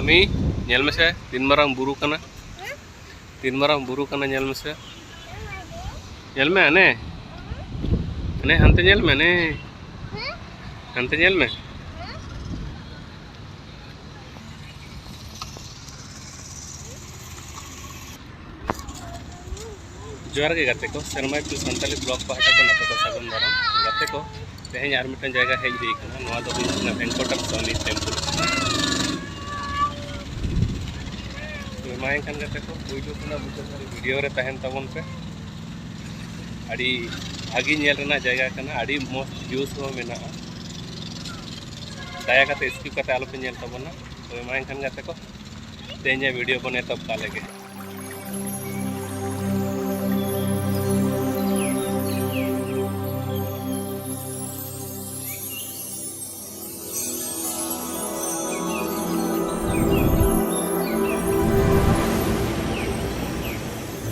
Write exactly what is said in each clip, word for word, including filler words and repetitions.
ᱢᱤ, ᱧᱮᱞ ᱢᱮᱥᱮ, ᱛᱤᱱ ᱢᱟᱨᱟᱝ ᱵᱩᱨᱩ ᱠᱟᱱᱟ᱾ ᱛᱤᱱ ᱢᱟᱨᱟᱝ ᱵᱩᱨᱩ ᱠᱟᱱᱟ, ᱧᱮᱞ ᱢᱮᱥᱮ᱾ ᱧᱮᱞ ᱢᱮ, ᱦᱟᱱᱮ᱾ ᱦᱟᱱᱮ, ᱦᱟᱱᱛᱮ ᱧᱮᱞ ᱢᱮ, ᱦᱟᱱᱮ᱾ ᱦᱟᱱᱛᱮ ᱧᱮᱞ ᱢᱮ᱾ ᱡᱚᱦᱟᱨ ᱜᱮ ᱜᱟᱛᱮ ᱠᱚ, ᱥᱮᱨᱢᱟ ᱤᱯᱤᱞ ᱥᱟᱱᱛᱟᱞᱤ ᱵᱞᱚᱜ ᱯᱟᱦᱴᱟ ᱠᱷᱚᱱ ᱟᱯᱮ ᱠᱚ ᱥᱟᱹᱜᱩᱱ ᱫᱟᱨᱟᱢ᱾ ᱜᱟᱛᱮ ᱠᱚ, ᱛᱮᱦᱮᱧ ᱟᱨ ᱢᱤᱫᱴᱟᱝ ᱡᱟᱭᱜᱟ ᱦᱮᱡ ᱦᱩᱭ ᱠᱟᱱᱟ᱾ ᱱᱚᱣᱟ ᱫᱚ ᱦᱩᱭᱩᱜ ᱠᱟᱱᱟ ᱵᱷᱮᱝᱠᱚᱴᱟᱯ ᱥᱣᱟᱢᱤ ᱴᱮᱢᱯᱮᱞ᱾ ᱛᱚ ᱢᱟ ᱮᱱᱠᱷᱟᱱ ᱜᱟᱛᱮ ᱠᱚ, ᱯᱩᱭᱞᱩ ᱠᱷᱚᱱᱟᱜ ᱢᱩᱪᱟᱹᱫ ᱫᱷᱟᱹᱨᱤᱡ ᱵᱷᱤᱰᱤᱭᱳ ᱨᱮ ᱛᱟᱦᱮᱱ ᱛᱟᱵᱚᱱ ᱯᱮ᱾ ᱟᱹᱰᱤ ᱵᱷᱟᱹᱜᱤ ᱧᱮᱞ ᱨᱮᱱᱟᱜ ᱡᱟᱭᱜᱟ ᱠᱟᱱᱟ, ᱟᱹᱰᱤ ᱢᱚᱡᱽ ᱵᱷᱤᱭᱩᱥ ᱦᱚᱸ ᱢᱮᱱᱟᱜᱼᱟ᱾ ᱫᱟᱭᱟ ᱠᱟᱛᱮ ᱥᱠᱤᱯ ᱠᱟᱛᱮ ᱟᱞᱚᱯᱮ ᱧᱮᱞ ᱛᱟᱵᱚᱱᱟ᱾ ᱛᱚ ᱢᱟ ᱮᱱᱠᱷᱟᱱ ᱜᱟᱛᱮ ᱠᱚ, ᱛᱮᱦᱮᱧᱟᱜ ᱵᱷᱤᱰᱤᱭᱳ ᱵᱚᱱ ᱮᱛᱚᱦᱚᱵ ᱠᱟᱜ ᱞᱮᱜᱮ᱾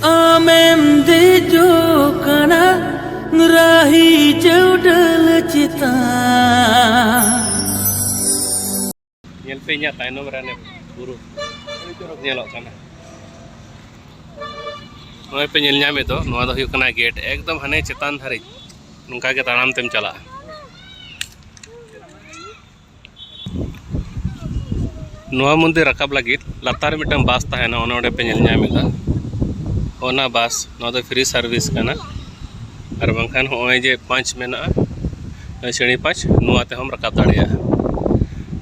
ᱟᱢᱮᱢ ᱫᱮᱡᱚᱜ ᱠᱟᱱᱟ ᱨᱟᱦᱤ ᱪᱟᱹᱣᱰᱟᱹᱞ ᱪᱮᱛᱟᱱ᱾ ᱧᱮᱞ ᱯᱮ, ᱤᱧᱟᱹᱜ ᱛᱟᱭᱱᱚᱢ ᱨᱮ ᱦᱟᱱᱮ ᱵᱩᱨᱩ ᱧᱮᱞᱚᱜ ᱠᱟᱱᱟ᱾ ᱱᱚᱜᱼᱚᱭ ᱯᱮ ᱧᱮᱞ ᱧᱟᱢᱮᱫ ᱫᱚ, ᱱᱚᱣᱟ ᱫᱚ ᱦᱩᱭᱩᱜ ᱠᱟᱱᱟ ᱜᱮᱴ, ᱮᱠᱫᱚᱢ ᱦᱟᱱᱮ ᱪᱮᱛᱟᱱ ᱫᱷᱟᱹᱨᱤᱡ ᱱᱚᱝᱠᱟ ᱜᱮ ᱛᱟᱲᱟᱢ ᱛᱮᱢ ᱪᱟᱞᱟᱜᱼᱟ᱾ ᱱᱚᱣᱟ ᱢᱚᱱᱫᱤᱨ ᱨᱟᱠᱟᱵ ᱞᱟᱹᱜᱤᱫ ᱞᱟᱛᱟᱨ ᱨᱮ ᱢᱤᱫᱴᱟᱝ ᱵᱟᱥ ᱛᱟᱦᱮᱱᱟ, ᱚᱱᱮ ᱚᱸᱰᱮ ᱯᱮ ᱧᱮᱞ ᱧᱟᱢ ᱮᱫᱟ, ᱚᱱᱟ ᱵᱟᱥ᱾ ᱱᱚᱣᱟ ᱫᱚ ᱯᱷᱨᱤ ᱥᱟᱨᱵᱷᱤᱥ ᱠᱟᱱᱟ᱾ ᱟᱨ ᱵᱟᱝᱠᱷᱟᱱ ᱦᱚᱸᱜᱼᱚᱭ ᱡᱮ ᱯᱟᱸᱪ ᱢᱮᱱᱟᱜᱼᱟ, ᱱᱚᱣᱟ ᱥᱤᱲᱤ ᱯᱟᱸᱪ, ᱱᱚᱣᱟ ᱛᱮᱦᱚᱸᱢ ᱨᱟᱠᱟᱵ ᱫᱟᱲᱮᱭᱟᱜᱼᱟ᱾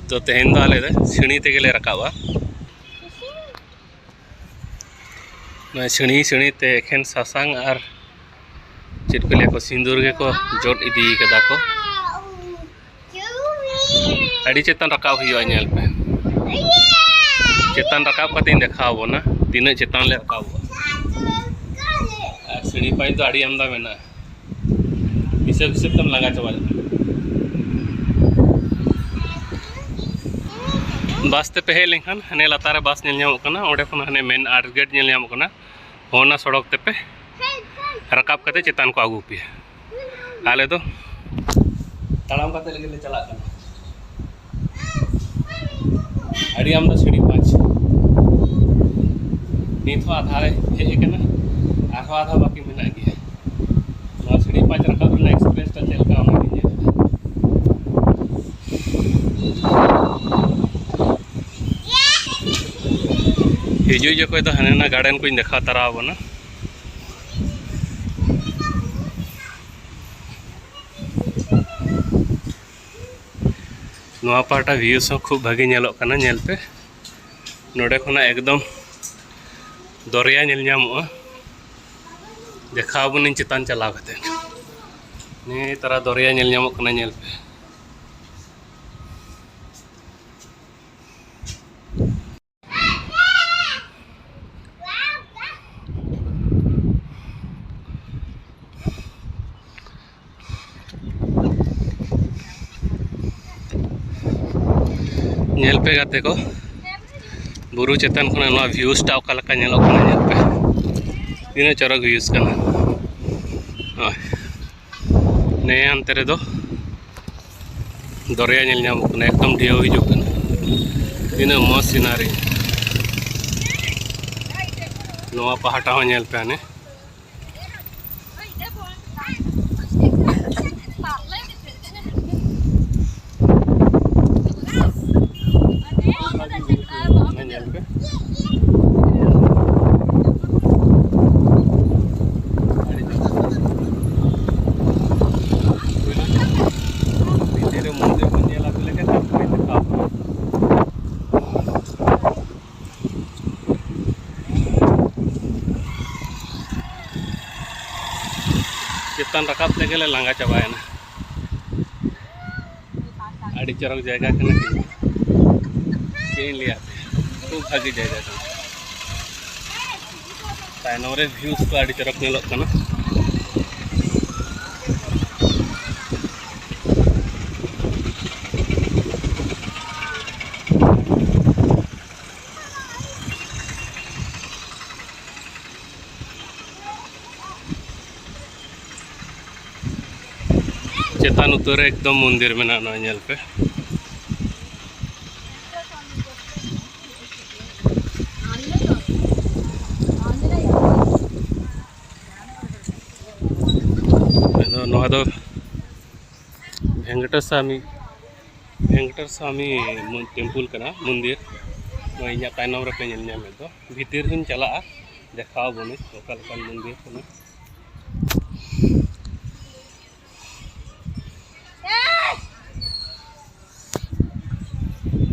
ᱛᱚ ᱛᱮᱦᱮᱧ ᱫᱚ ᱟᱞᱮ ᱫᱚ ᱥᱤᱲᱤ ᱛᱮᱜᱮᱞᱮ ᱨᱟᱠᱟᱵᱼᱟ᱾ ᱱᱚᱣᱟ ᱥᱤᱲᱤ ᱥᱤᱲᱤ ᱛᱮ ᱮᱠᱷᱮᱱ ᱥᱟᱥᱟᱝ ᱟᱨ ᱪᱮᱫ ᱠᱚ ᱞᱟᱹᱭᱟ ᱠᱚ, ᱥᱤᱸᱫᱩᱨ ᱜᱮᱠᱚ ᱡᱚᱫ ᱤᱫᱤ ᱠᱟᱫᱟ ᱠᱚ᱾ ᱟᱹᱰᱤ ᱪᱮᱛᱟᱱ ᱨᱟᱠᱟᱵ ᱦᱩᱭᱩᱜᱼᱟ, ᱧᱮᱞ ᱯᱮ᱾ ᱪᱮᱛᱟᱱ ᱨᱟᱠᱟᱵ ᱠᱟᱛᱮᱧ ᱫᱮᱠᱷᱟᱣ ᱟᱵᱚᱱᱟ ᱛᱤᱱᱟᱹᱜ ᱪᱮᱛᱟᱱ ᱞᱮ ᱨᱟᱠᱟᱵᱚᱜᱼᱟ᱾ ᱟᱨ ᱥᱤᱲᱤ ᱯᱟᱸᱪ ᱫᱚ ᱟᱹᱰᱤ ᱟᱢᱫᱟ ᱢᱮᱱᱟᱜᱼᱟ, ᱦᱤᱥᱟᱹᱵ ᱦᱤᱥᱟᱹᱵ ᱛᱮᱢ ᱞᱟᱸᱜᱟ ᱪᱟᱵᱟᱜᱼᱟ᱾ ᱵᱟᱥ ᱛᱮᱯᱮ ᱦᱮᱡ ᱞᱮᱱᱠᱷᱟᱱ ᱦᱟᱱᱮ ᱞᱟᱛᱟᱨ ᱨᱮ ᱵᱟᱥ ᱧᱮᱞ ᱧᱟᱢᱚᱜ ᱠᱟᱱᱟ, ᱚᱸᱰᱮ ᱠᱷᱚᱱ ᱦᱟᱱᱮ ᱢᱮᱱ ᱟᱨᱴ ᱜᱮᱴ ᱧᱮᱞ ᱧᱟᱢᱚᱜ ᱠᱟᱱᱟ᱾ ᱚᱱᱟ ᱥᱚᱲᱚᱠ ᱛᱮᱯᱮ ᱨᱟᱠᱟᱵ ᱠᱟᱛᱮ ᱪᱮᱛᱟᱱ ᱠᱚ ᱟᱹᱜᱩ ᱯᱮᱭᱟ᱾ ᱟᱞᱮ ᱫᱚ ᱛᱟᱲᱟᱢ ᱠᱟᱛᱮ ᱞᱟᱹᱜᱤᱫ ᱞᱮ ᱪᱟᱞᱟᱜ ᱠᱟᱱᱟ᱾ ᱟᱹᱰᱤ ᱟᱢᱫᱟ ᱥᱤᱲᱤ ᱯᱟᱸᱪ᱾ ᱱᱤᱛ ᱦᱚᱸ ᱟᱫᱷᱟ ᱨᱮ ᱦᱮᱡ ᱟᱠᱟᱱᱟ, ᱟᱨᱦᱚᱸ ᱟᱫᱷᱟ ᱵᱟᱹᱠᱤ ᱢᱮᱱᱟᱜ ᱜᱮᱭᱟ᱾ ᱱᱚᱣᱟ ᱥᱤᱲᱤ ᱯᱟᱸᱪ ᱨᱟᱠᱟᱵ ᱨᱮᱱᱟᱜ experience ᱴᱟ ᱪᱮᱫ ᱞᱮᱠᱟ, ᱚᱱᱟ ᱜᱤᱧ ᱧᱮᱞ ᱮᱫᱟ᱾ ᱦᱤᱡᱩᱜ ᱡᱚᱠᱷᱚᱡ ᱫᱚ ᱦᱟᱱᱮ ᱚᱱᱟ garden ᱠᱚᱧ ᱫᱮᱠᱷᱟᱣ ᱛᱟᱨᱟ ᱟᱵᱚᱱᱟ᱾ ᱱᱚᱣᱟ ᱯᱟᱦᱴᱟ views ᱦᱚᱸ ᱠᱷᱩᱵ ᱵᱷᱟᱜᱮ ᱧᱮᱞᱚᱜ ᱠᱟᱱᱟ, ᱧᱮᱞ ᱯᱮ᱾ ᱱᱚᱰᱮ ᱠᱷᱚᱱᱟᱜ ᱮᱠᱫᱚᱢ ᱫᱚᱨᱭᱟ ᱧᱮᱞ ᱧᱟᱢᱚᱜᱼᱟ᱾ ᱫᱮᱠᱷᱟᱣ ᱟᱵᱚᱱᱟᱹᱧ ᱪᱮᱛᱟᱱ ᱪᱟᱞᱟᱣ ᱠᱟᱛᱮ᱾ ᱱᱤᱭᱟᱹ ᱛᱟᱨᱟ ᱫᱚᱨᱭᱟ ᱧᱮᱞ ᱧᱟᱢᱚᱜ ᱠᱟᱱᱟ, ᱧᱮᱞ ᱯᱮ᱾ ᱧᱮᱞ ᱯᱮ ᱜᱟᱛᱮ ᱠᱚ, ᱵᱩᱨᱩ ᱪᱮᱛᱟᱱ ᱠᱷᱚᱱᱟᱜ ᱱᱚᱣᱟ views ᱴᱟ ᱚᱠᱟ ᱞᱮᱠᱟ ᱧᱮᱞᱚᱜ ᱠᱟᱱᱟ, ᱧᱮᱞ ᱯᱮ᱾ ᱛᱤᱱᱟᱹᱜ ᱪᱚᱨᱚᱠ views ᱠᱟᱱᱟ᱾ ᱱᱚᱜᱼᱚᱭ᱾ ᱱᱮ ᱦᱟᱱᱛᱮ ᱨᱮᱫᱚ ᱫᱚᱨᱭᱟ ᱧᱮᱞ ᱧᱟᱢᱚᱜ ᱠᱟᱱᱟ, ᱮᱠᱫᱚᱢ ᱰᱷᱮᱣ ᱦᱤᱡᱩᱜ ᱠᱟᱱᱟ᱾ ᱛᱤᱱᱟᱹᱜ ᱢᱚᱡᱽ scenery᱾ ᱱᱚᱣᱟ ᱯᱟᱦᱴᱟ ᱦᱚᱸ ᱧᱮᱞ ᱯᱮ ᱦᱟᱱᱮ᱾ ᱧᱮᱞ ᱯᱮ᱾ ᱵᱷᱤᱛᱤᱨ ᱨᱮ ᱢᱚᱱᱫᱤᱨ ᱵᱚᱱ ᱧᱮᱞ ᱟᱹᱜᱩ ᱞᱮᱜᱮ, ᱛᱟᱨᱯᱚᱨᱮ ᱫᱮᱠᱷᱟᱣ ᱟᱵᱚᱱᱟ᱾ ᱪᱮᱛᱟᱱ ᱨᱟᱠᱟᱵ ᱛᱮᱜᱮ ᱞᱮ ᱞᱟᱸᱜᱟ ᱪᱟᱵᱟᱭᱮᱱᱟ᱾ ᱟᱹᱰᱤ ᱪᱚᱨᱚᱠ ᱡᱟᱭᱜᱟ ᱠᱟᱱᱟ, ᱪᱮᱫ ᱤᱧ ᱞᱟᱹᱭᱟ, ᱠᱷᱩᱵ ᱵᱷᱟᱹᱜᱤ ᱡᱟᱭᱜᱟ ᱠᱟᱱᱟ᱾ ᱛᱟᱭᱱᱚᱢ ᱨᱮ views ᱠᱚ ᱟᱹᱰᱤ ᱪᱚᱨᱚᱠ ᱧᱮᱞᱚᱜ ᱠᱟᱱᱟ᱾ ᱪᱮᱛᱟᱱ ᱩᱛᱟᱹᱨ ᱨᱮ ᱮᱠᱫᱚᱢ ᱢᱚᱱᱫᱤᱨ ᱢᱮᱱᱟᱜᱼᱟ, ᱱᱚᱣᱟ ᱧᱮᱞ ᱯᱮ᱾ ᱱᱚᱣᱟ ᱫᱚ ᱵᱷᱮᱝᱠᱴᱮᱥ ᱥᱟᱢᱤ ᱵᱷᱮᱝᱠᱴᱮᱥ ᱥᱟᱢᱤ ᱢᱚ- ᱴᱮᱢᱯᱩᱞ ᱠᱟᱱᱟ, ᱢᱚᱱᱫᱤᱨ᱾ ᱱᱚᱜᱼᱚᱭ ᱤᱧᱟᱹᱜ ᱛᱟᱭᱱᱚᱢ ᱨᱮᱯᱮ ᱧᱮᱞ ᱧᱟᱢᱮᱫ ᱫᱚ, ᱵᱷᱤᱛᱤᱨ ᱦᱚᱸᱧ ᱪᱟᱞᱟᱜᱼᱟ, ᱫᱮᱠᱷᱟᱣ ᱟᱵᱚᱱᱟᱹᱧ ᱚᱠᱟ ᱞᱮᱠᱟᱱ ᱢᱚᱱᱫᱤᱨ ᱠᱟᱱᱟ᱾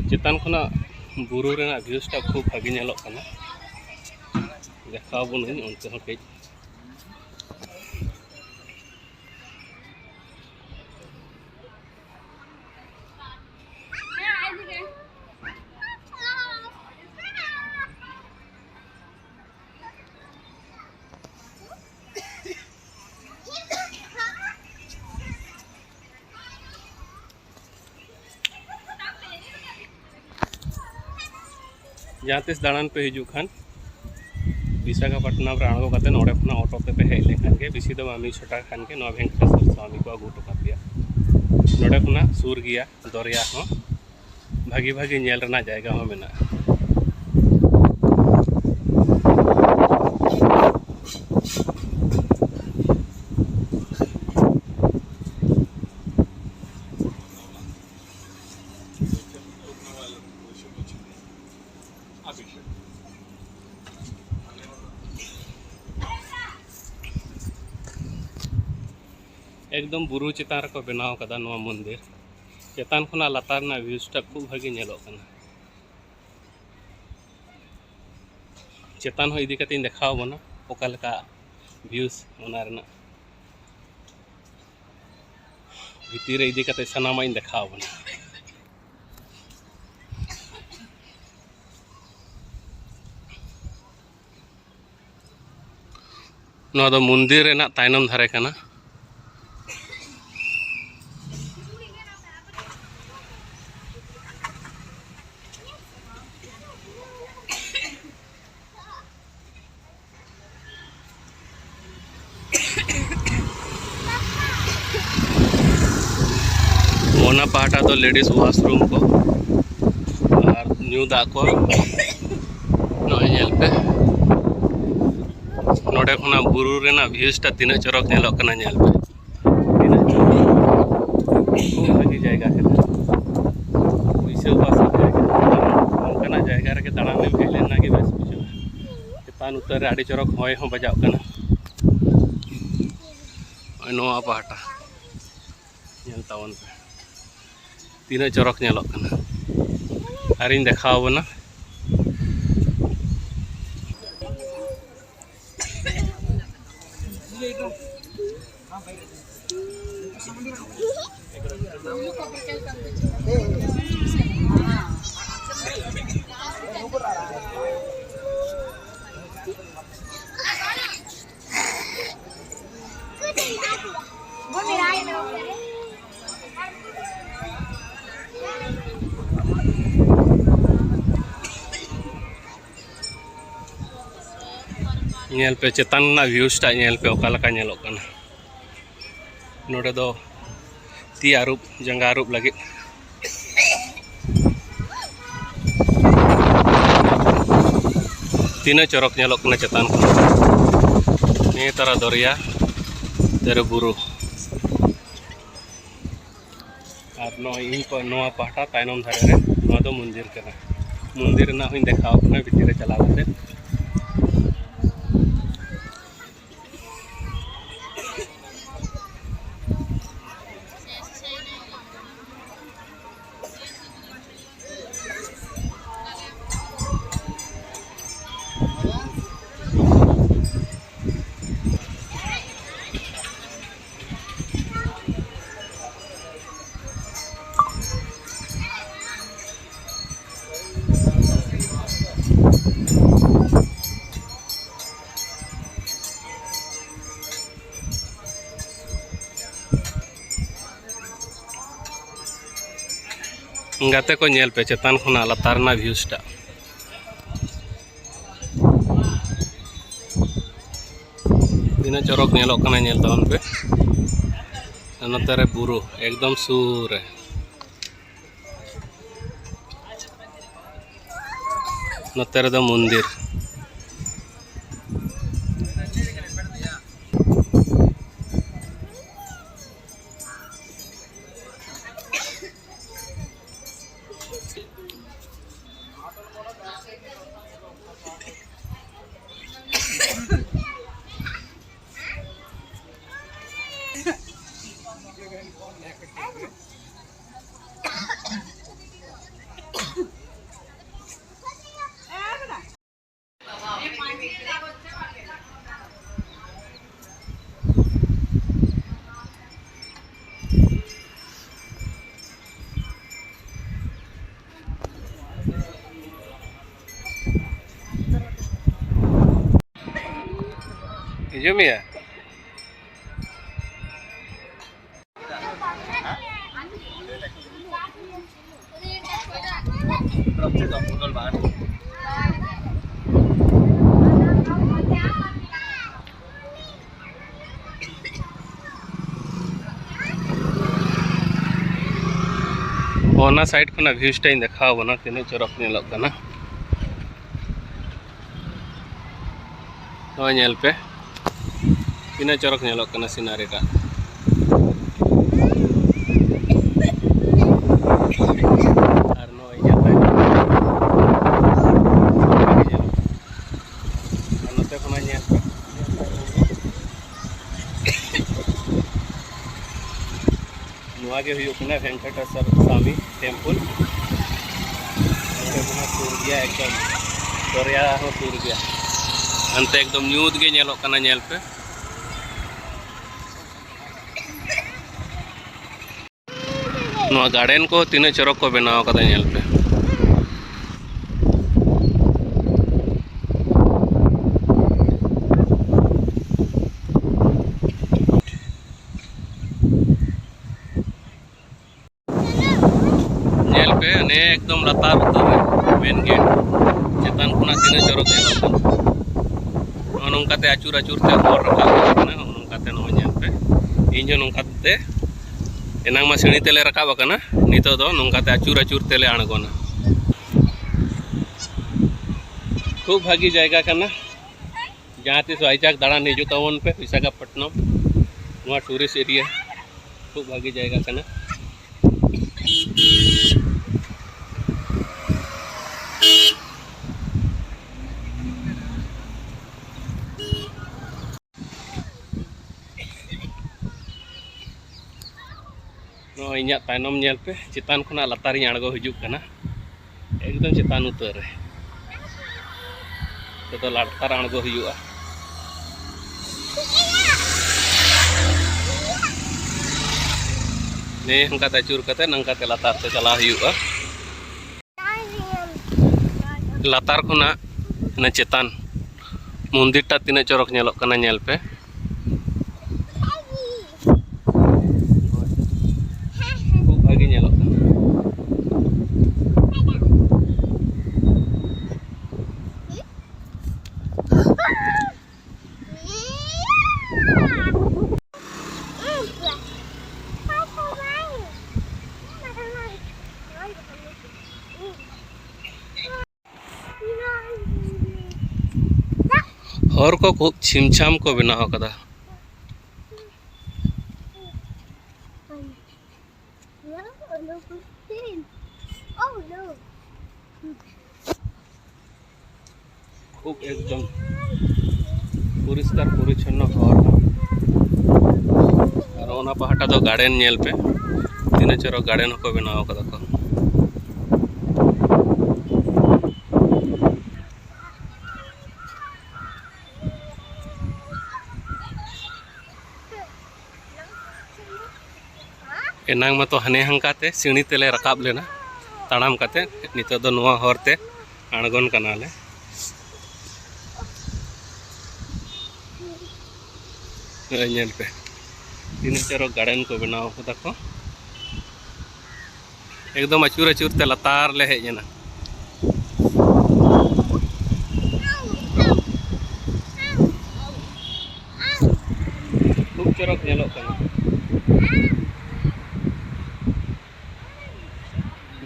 ᱪᱮᱛᱟᱱ ᱠᱷᱚᱱᱟᱜ ᱵᱩᱨᱩ ᱨᱮᱱᱟᱜ ᱵᱷᱤᱭᱩᱥᱴᱟ ᱠᱷᱩᱵ ᱵᱷᱟᱜᱮ ᱧᱮᱞᱚᱜ ᱠᱟᱱᱟ, ᱫᱮᱠᱷᱟᱣ ᱟᱵᱚᱱᱟᱹᱧ ᱚᱱᱛᱮ ᱦᱚᱸ ᱠᱟᱹᱡ᱾ ᱡᱟᱦᱟᱸ ᱛᱤᱥ ᱫᱟᱬᱟᱱ ᱯᱮ ᱦᱤᱡᱩᱜ ᱠᱷᱟᱱ, ᱵᱤᱥᱟᱠᱷᱟᱯᱟᱴᱱᱟᱢ ᱨᱮ ᱟᱬᱜᱚ ᱠᱟᱛᱮ ᱱᱚᱰᱮ ᱠᱷᱚᱱᱟᱜ ᱚᱴᱳ ᱛᱮᱯᱮ ᱦᱮᱡ ᱞᱮᱱᱠᱷᱟᱱ ᱜᱮ, ᱵᱮᱥᱤ ᱫᱚ ᱵᱟᱝ, ᱢᱤᱫ ᱥᱚ ᱴᱟᱠᱟ ᱠᱷᱟᱱ ᱜᱮ ᱱᱚᱣᱟ ᱵᱷᱮᱝᱠᱴᱮᱥᱚᱨ ᱥᱟᱢᱤ ᱠᱚ ᱟᱹᱜᱩ ᱦᱚᱴᱚ ᱠᱟᱯᱮᱭᱟ᱾ ᱱᱚᱰᱮ ᱠᱷᱚᱱᱟᱜ ᱥᱩᱨ ᱜᱮᱭᱟ, ᱫᱚᱨᱭᱟ ᱦᱚᱸ, ᱵᱷᱟᱜᱮ ᱵᱷᱟᱜᱮ ᱧᱮᱞ ᱨᱮᱱᱟᱜ ᱡᱟᱭᱜᱟ ᱦᱚᱸ ᱢᱮᱱᱟᱜᱼᱟ᱾ ᱮᱠᱫᱚᱢ ᱵᱩᱨᱩ ᱪᱮᱛᱟᱱ ᱨᱮᱠᱚ ᱵᱮᱱᱟᱣ ᱠᱟᱫᱟ ᱱᱚᱣᱟ ᱢᱚᱱᱫᱤᱨ᱾ ᱪᱮᱛᱟᱱ ᱠᱷᱚᱱᱟᱜ ᱞᱟᱛᱟᱨ ᱨᱮᱱᱟᱜ ᱵᱷᱤᱭᱩᱥᱴᱟ ᱠᱷᱩᱵ ᱵᱷᱟᱜᱮ ᱧᱮᱞᱚᱜ ᱠᱟᱱᱟ᱾ ᱪᱮᱛᱟᱱ ᱦᱚᱸ ᱤᱫᱤ ᱠᱟᱛᱮᱧ ᱫᱮᱠᱷᱟᱣ ᱟᱵᱚᱱᱟ ᱚᱠᱟ ᱞᱮᱠᱟ ᱵᱷᱤᱭᱩᱥ ᱚᱱᱟ ᱨᱮᱱᱟᱜ᱾ ᱵᱷᱤᱛᱤᱨ ᱨᱮ ᱤᱫᱤ ᱠᱟᱛᱮ ᱥᱟᱱᱟᱢᱟᱜ ᱤᱧ ᱫᱮᱠᱷᱟᱣ ᱟᱵᱚᱱᱟ᱾ ᱱᱚᱣᱟ ᱫᱚ ᱢᱚᱱᱫᱤᱨ ᱨᱮᱱᱟᱜ ᱛᱟᱭᱱᱚᱢ ᱫᱷᱟᱨᱮ ᱠᱟᱱᱟ᱾ ᱚᱱᱟ ᱯᱟᱦᱴᱟ ᱫᱚ ᱞᱮᱰᱤᱥ ᱣᱟᱥᱨᱩᱢ ᱠᱚ ᱟᱨ ᱧᱩ ᱫᱟᱜ ᱠᱚ᱾ ᱱᱚᱜᱼᱚᱭ ᱧᱮᱞ ᱯᱮ, ᱱᱚᱰᱮ ᱠᱷᱚᱱᱟᱜ ᱵᱩᱨᱩ ᱨᱮᱱᱟᱜ ᱵᱷᱤᱭᱩᱥᱴᱟ ᱛᱤᱱᱟᱹᱜ ᱪᱚᱨᱚᱠ ᱧᱮᱞᱚᱜ ᱠᱟᱱᱟ, ᱧᱮᱞ ᱯᱮ᱾ ᱡᱟᱭᱜᱟ ᱠᱟᱱᱟ᱾ ᱯᱩᱭᱥᱟᱹ ᱵᱟᱥ ᱠᱟᱛᱮ ᱚᱱᱠᱟᱱᱟᱜ ᱡᱟᱭᱜᱟ ᱨᱮᱜᱮ ᱫᱟᱬᱟᱱ ᱮᱢ ᱦᱮᱡ ᱞᱮᱱ ᱜᱮ ᱵᱮᱥ ᱵᱩᱡᱷᱟᱹᱜᱼᱟ᱾ ᱪᱮᱛᱟᱱ ᱩᱛᱟᱹᱨ ᱨᱮ ᱟᱹᱰᱤ ᱪᱚᱨᱚᱠ ᱦᱚᱭ ᱦᱚᱸ ᱵᱟᱡᱟᱜ ᱠᱟᱱᱟ᱾ ᱱᱚᱜᱼᱚᱭ ᱱᱚᱣᱟ ᱯᱟᱦᱴᱟ ᱧᱮᱞ ᱛᱟᱵᱚᱱ ᱯᱮ, ᱛᱤᱱᱟᱹᱜ ᱪᱚᱨᱚᱠ ᱧᱮᱞᱚᱜ ᱠᱟᱱᱟ᱾ ᱟᱨᱤᱧ ᱫᱮᱠᱷᱟᱣ ᱟᱵᱚᱱᱟ᱾ ᱧᱮᱞ ᱯᱮ, ᱪᱮᱛᱟᱱ ᱨᱮᱱᱟᱜ views ᱴᱟᱜ ᱧᱮᱞ ᱯᱮ, ᱚᱠᱟ ᱞᱮᱠᱟ ᱧᱮᱞᱚᱜ ᱠᱟᱱᱟ᱾ ᱱᱚᱰᱮ ᱫᱚ ᱛᱤ ᱟᱹᱨᱩᱵ, ᱡᱟᱸᱜᱟ ᱟᱹᱨᱩᱵ ᱞᱟᱹᱜᱤᱫ᱾ ᱛᱤᱱᱟᱹᱜ ᱪᱚᱨᱚᱠ ᱧᱮᱞᱚᱜ ᱠᱟᱱᱟ ᱪᱮᱛᱟᱱ ᱠᱷᱚᱱ᱾ ᱱᱤᱭᱟᱹ ᱛᱟᱨᱟ ᱫᱚᱨᱭᱟ, ᱛᱮᱨᱮ ᱵᱩᱨᱩ᱾ ᱟᱨ ᱱᱚᱜᱼᱚᱭ ᱤᱧ ᱠᱚ ᱱᱚᱣᱟ ᱯᱟᱦᱴᱟ ᱛᱟᱭᱱᱚᱢ ᱫᱷᱟᱨᱮ ᱨᱮ ᱱᱚᱣᱟ ᱫᱚ ᱢᱚᱱᱫᱤᱨ ᱠᱟᱱᱟ᱾ ᱢᱚᱱᱫᱤᱨ ᱨᱮᱱᱟᱜ ᱦᱚᱸᱧ ᱫᱮᱠᱷᱟᱣ ᱟᱯᱮ ᱠᱟᱱᱟ ᱵᱷᱤᱛᱤᱨ ᱨᱮ ᱪᱟᱞᱟᱣ ᱠᱟᱛᱮ᱾ ᱜᱟᱛᱮ ᱠᱚ, ᱧᱮᱞ ᱯᱮ ᱪᱮᱛᱟᱱ ᱠᱷᱚᱱᱟᱜ ᱞᱟᱛᱟᱨ ᱨᱮᱱᱟᱜ views ᱴᱟᱜ᱾ ᱛᱤᱱᱟᱹᱜ ᱪᱚᱨᱚᱠ ᱧᱮᱞᱚᱜ ᱠᱟᱱᱟ, ᱧᱮᱞ ᱛᱟᱵᱚᱱ ᱯᱮ᱾ ᱟᱨ ᱱᱚᱛᱮ ᱨᱮ ᱵᱩᱨᱩ ᱮᱠᱫᱚᱢ ᱥᱩᱨ ᱨᱮ᱾ ᱱᱚᱛᱮ ᱨᱮᱫᱚ ᱢᱚᱱᱫᱤᱨ᱾ ᱡᱚᱢᱮᱭᱟ᱾ ᱚᱱᱟ ᱥᱟᱭᱤᱰ ᱠᱷᱚᱱᱟᱜ ᱵᱷᱤᱭᱩᱡᱽ ᱴᱟᱜ ᱤᱧ ᱫᱮᱠᱷᱟᱣ ᱟᱵᱚᱱᱟ, ᱛᱤᱱᱟᱹᱜ ᱪᱚᱨᱚᱠ ᱧᱮᱞᱚᱜ ᱠᱟᱱᱟ᱾ ᱱᱚᱜᱼᱚᱭ ᱧᱮᱞ ᱯᱮ, ᱛᱤᱱᱟᱹᱜ ᱪᱚᱨᱚᱠ ᱧᱮᱞᱚᱜ ᱠᱟᱱᱟ ᱥᱤᱱᱟᱨᱤ ᱴᱟᱜ᱾ ᱟᱨ ᱱᱚᱜᱼᱚᱭ ᱧᱮᱞ ᱯᱮ, ᱟᱨ ᱱᱚᱛᱮ ᱠᱷᱚᱱᱟᱜ ᱧᱮᱞ ᱯᱮ᱾ ᱱᱚᱣᱟ ᱜᱮ ᱦᱩᱭᱩᱜ ᱠᱟᱱᱟ ᱵᱷᱮᱝᱠᱚᱴᱮᱥᱣᱚᱨ ᱥᱟᱢᱤ ᱴᱮᱢᱯᱚᱞ᱾ ᱱᱚᱰᱮ ᱠᱷᱚᱱᱟᱜ ᱥᱩᱨ ᱜᱮᱭᱟ, ᱮᱠᱫᱚᱢ ᱫᱚᱨᱭᱟ ᱦᱚᱸ ᱥᱩᱨ ᱜᱮᱭᱟ᱾ ᱦᱟᱱᱛᱮ ᱮᱠᱫᱚᱢ ᱧᱩᱛ ᱜᱮ ᱧᱮᱞᱚᱜ ᱠᱟᱱᱟ, ᱧᱮᱞ ᱯᱮ᱾ ᱱᱚᱣᱟ ᱜᱟᱨᱰᱮᱱ ᱠᱚ ᱛᱤᱱᱟᱹᱜ ᱪᱚᱨᱚᱠ ᱠᱚ ᱵᱮᱱᱟᱣ ᱠᱟᱫᱟ, ᱧᱮᱞ ᱯᱮ᱾ ᱧᱮᱞ ᱯᱮ, ᱚᱱᱮ ᱮᱠᱫᱚᱢ ᱞᱟᱛᱟᱨ ᱩᱛᱟᱹᱨ ᱨᱮ ᱢᱮᱱ ᱜᱮᱴ ᱪᱮᱛᱟᱱ ᱠᱷᱚᱱᱟᱜ ᱛᱤᱱᱟᱹᱜ ᱪᱚᱨᱚᱠ ᱧᱮᱞᱚᱜ ᱠᱟᱱᱟ᱾ ᱱᱚᱜᱼᱚ ᱱᱚᱝᱠᱟᱛᱮ ᱟᱹᱪᱩᱨ ᱟᱹᱪᱩᱨ ᱛᱮ ᱦᱚᱨ ᱨᱟᱠᱟᱵ ᱦᱩᱭᱩᱜ ᱠᱟᱱᱟ᱾ ᱱᱚᱜᱼᱚ ᱱᱚᱝᱠᱟᱛᱮ ᱱᱚᱜᱼᱚᱭ ᱧᱮᱞ ᱯᱮ, ᱤᱧ ᱦᱚᱸ ᱱᱚᱝᱠᱟᱛᱮ, ᱮᱱᱟᱝ ᱢᱟ ᱥᱤᱲᱤ ᱛᱮᱞᱮ ᱨᱟᱠᱟᱵ ᱟᱠᱟᱱᱟ, ᱱᱤᱛᱚᱜ ᱫᱚ ᱱᱚᱝᱠᱟᱛᱮ ᱟᱹᱪᱩᱨ ᱟᱹᱪᱩᱨ ᱛᱮᱞᱮ ᱟᱬᱜᱚᱱᱟ᱾ ᱠᱷᱩᱵ ᱵᱷᱟᱹᱜᱤ ᱡᱟᱭᱜᱟ ᱠᱟᱱᱟ᱾ ᱡᱟᱦᱟᱸ ᱛᱤᱥ ᱵᱷᱟᱭᱡᱟᱠ ᱫᱟᱬᱟᱱ ᱦᱤᱡᱩᱜ ᱛᱟᱵᱚᱱ ᱯᱮ ᱵᱤᱥᱟᱠᱷᱟᱯᱚᱴᱱᱚᱢ, ᱱᱚᱣᱟ ᱴᱩᱨᱤᱥᱴ ᱮᱨᱤᱭᱟ ᱠᱷᱩᱵ ᱵᱷᱟᱹᱜᱤ ᱡᱟᱭᱜᱟ ᱠᱟᱱᱟ᱾ ᱱᱚᱜᱼᱚᱭ ᱤᱧᱟᱹᱜ ᱛᱟᱭᱱᱚᱢ ᱧᱮᱞ ᱯᱮ, ᱪᱮᱛᱟᱱ ᱠᱷᱚᱱᱟᱜ ᱞᱟᱛᱟᱨᱤᱧ ᱟᱬᱜᱚ ᱦᱤᱡᱩᱜ ᱠᱟᱱᱟ, ᱮᱠᱫᱚᱢ ᱪᱮᱛᱟᱱ ᱩᱛᱟᱹᱨ ᱨᱮ᱾ ᱱᱤᱛᱚᱜ ᱫᱚ ᱞᱟᱛᱟᱨ ᱟᱬᱜᱚ ᱦᱩᱭᱩᱜᱼᱟ᱾ ᱱᱮ ᱱᱚᱝᱠᱟᱛᱮ ᱟᱹᱪᱩᱨ ᱠᱟᱛᱮ ᱱᱚᱝᱠᱟᱛᱮ ᱞᱟᱛᱟᱨ ᱛᱮ ᱪᱟᱞᱟᱣ ᱦᱩᱭᱩᱜᱼᱟ᱾ ᱞᱟᱛᱟᱨ ᱠᱷᱚᱱᱟᱜ ᱚᱱᱟ ᱪᱮᱛᱟᱱ ᱢᱚᱱᱫᱤᱨ ᱴᱟᱜ ᱛᱤᱱᱟᱹᱜ ᱪᱚᱨᱚᱠ ᱧᱮᱞᱚᱜ ᱠᱟᱱᱟ, ᱧᱮᱞ ᱯᱮ᱾ ᱠᱷᱩᱵ ᱵᱷᱟᱜᱮ ᱧᱮᱞᱚᱜ ᱠᱟᱱᱟ᱾ ᱦᱚᱨ ᱠᱚ ᱠᱷᱩᱵ ᱪᱷᱤᱢ ᱪᱷᱟᱢ ᱠᱚ ᱵᱮᱱᱟᱣ ᱟᱠᱟᱫᱟ᱾ ᱠᱷᱩᱵ ᱮᱠᱫᱚᱢ ᱯᱚᱨᱤᱥᱠᱟᱨ ᱯᱚᱨᱤᱪᱷᱚᱱᱱᱚ ᱦᱚᱨ᱾ ᱟᱨ ᱚᱱᱟ ᱯᱟᱦᱴᱟ ᱫᱚ ᱜᱟᱨᱰᱮᱱ, ᱧᱮᱞ ᱯᱮ, ᱛᱤᱱᱟᱹᱜ ᱪᱚᱨᱚᱠ ᱜᱟᱨᱰᱮᱱ ᱦᱚᱸᱠᱚ ᱵᱮᱱᱟᱣ ᱟᱠᱟᱫᱟ ᱠᱚ᱾ ᱮᱱᱟᱝ ᱢᱟᱛᱚ ᱦᱟᱱᱮ ᱦᱟᱝᱠᱟᱛᱮ ᱥᱤᱲᱤ ᱛᱮᱞᱮ ᱨᱟᱠᱟᱵ ᱞᱮᱱᱟ ᱛᱟᱲᱟᱢ ᱠᱟᱛᱮ, ᱱᱤᱛᱚᱜ ᱫᱚ ᱱᱚᱣᱟ ᱦᱚᱨ ᱛᱮ ᱟᱬᱜᱚᱱ ᱠᱟᱱᱟᱞᱮ᱾ ᱱᱚᱜᱼᱚᱭ ᱧᱮᱞ ᱯᱮ, ᱛᱤᱱᱟᱹᱜ ᱪᱚᱨᱚᱠ ᱜᱟᱨᱰᱮᱱ ᱠᱚ ᱵᱮᱱᱟᱣ ᱠᱟᱫᱟ ᱠᱚ᱾ ᱮᱠᱫᱚᱢ ᱟᱹᱪᱩᱨ ᱟᱹᱪᱩᱨ ᱛᱮ ᱞᱟᱛᱟᱨ ᱞᱮ ᱦᱮᱡ ᱮᱱᱟ᱾ ᱠᱷᱩᱵ ᱪᱚᱨᱚᱠ ᱧᱮᱞᱚᱜ ᱠᱟᱱᱟ᱾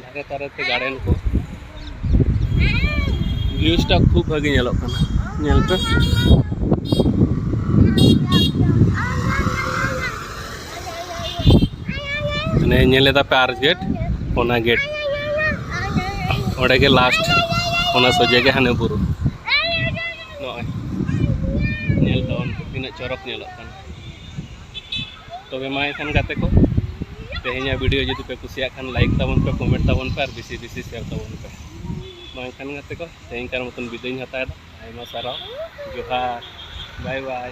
ᱫᱷᱟᱨᱮ ᱫᱷᱟᱨᱮ ᱛᱮ ᱜᱟᱨᱰᱮᱱ ᱠᱚ᱾ ᱵᱷᱤᱭᱩᱡᱽ ᱴᱟ ᱠᱷᱩᱵ ᱵᱷᱟᱜᱮ ᱧᱮᱞᱚᱜ ᱠᱟᱱᱟ, ᱧᱮᱞ ᱯᱮ᱾ ᱦᱟᱱᱮ ᱧᱮᱞ ᱮᱫᱟ ᱯᱮ ᱟᱨᱪ ᱜᱮᱴ, ᱚᱱᱟ ᱜᱮᱴ ᱚᱸᱰᱮ ᱜᱮ ᱞᱟᱥᱴ, ᱚᱱᱟ ᱥᱚᱡᱷᱮ ᱜᱮ ᱦᱟᱱᱮ ᱵᱩᱨᱩ᱾ ᱱᱚᱜᱼᱚᱭ ᱧᱮᱞ ᱛᱟᱵᱚᱱ ᱯᱮ ᱛᱤᱱᱟᱹᱜ ᱪᱚᱨᱚᱠ ᱧᱮᱞᱚᱜ ᱠᱟᱱᱟ᱾ ᱛᱚᱵᱮ ᱢᱟ ᱮᱱᱠᱷᱟᱱ ᱜᱟᱛᱮ ᱠᱚ, ᱛᱮᱦᱮᱧᱟᱜ ᱵᱷᱤᱰᱤᱭᱳ ᱡᱩᱫᱤ ᱯᱮ ᱠᱩᱥᱤᱭᱟᱜ ᱠᱷᱟᱱ ᱞᱟᱭᱤᱠ ᱛᱟᱵᱚᱱ ᱯᱮ, ᱠᱚᱢᱮᱱᱴ ᱛᱟᱵᱚᱱ ᱯᱮ ᱟᱨ ᱵᱮᱥᱤ ᱵᱮᱥᱤ ᱥᱮᱭᱟᱨ ᱛᱟᱵᱚᱱ ᱯᱮ᱾ ᱢᱟ ᱮᱱᱠᱷᱟᱱ ᱜᱟᱛᱮ ᱠᱚ, ᱛᱮᱦᱮᱧ ᱠᱟᱨ ᱢᱚᱛᱚᱱ ᱵᱤᱫᱟᱹᱭ ᱤᱧ ᱦᱟᱛᱟᱣ ᱮᱫᱟ᱾ ᱟᱭᱢᱟ ᱥᱟᱨᱦᱟᱣ, ᱡᱚᱦᱟᱨ, ᱵᱟᱭ ᱵᱟᱭ᱾